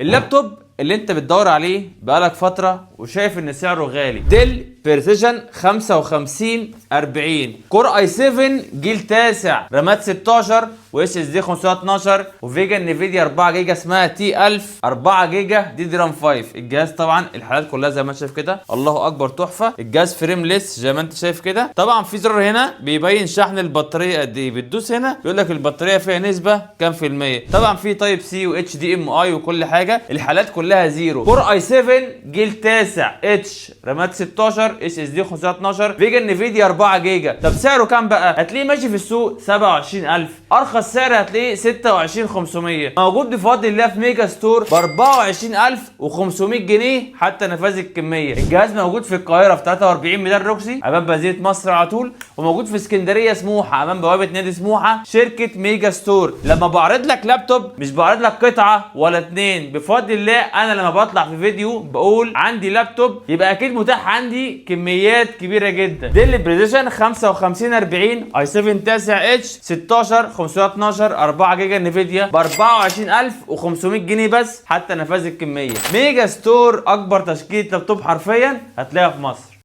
اللابتوب اللي انت بتدور عليه بقالك فترة وشايف ان سعره غالي، Dell Precision 5540، Core i7 جيل تاسع، رامات 16 و SSD 512 و VGA Nvidia 4 جيجا اسمها T 1000، 4 جيجا DDR 5. الجهاز طبعا الحالات كلها زي ما انت شايف كده، الله اكبر، تحفه. الجهاز frameless زي ما انت شايف كده. طبعا في زرار هنا بيبين شحن البطارية قد ايه، بتدوس هنا بيقول لك البطارية فيها نسبه كام في المية. طبعا في Type C و HDMI وكل حاجه، الحالات كلها zero. Core i7 جيل تاسع H، رامات 16، SSD 512، VGA Nvidia 4 جيجا. طب سعره كام بقى؟ هتلاقيه ماشي في السوق 27000، ارخص سعر هتلاقيه 26500. موجود بفضل الله في ميجا ستور ب 24500 جنيه حتى نفاذ الكميه. الجهاز موجود في القاهرة في 43 ميدان روكسي امام بنزينة مصر على طول، وموجود في اسكندرية سموحه امام بوابه نادي سموحه، شركة ميجا ستور. لما بعرض لك لابتوب مش بعرض لك قطعه ولا اتنين، بفضل الله انا لما بطلع في فيديو بقول عندي لابتوب يبقى اكيد متاح عندي كميات كبيرة جدا. Dell Precision 5540، i7 تاسع H، 16، 512، 4 جيجا Nvidia، ب 24500 جنيه بس حتى نفاذ الكميه. ميجا ستور، اكبر تشكيله لابتوب حرفيا هتلاقيها في مصر.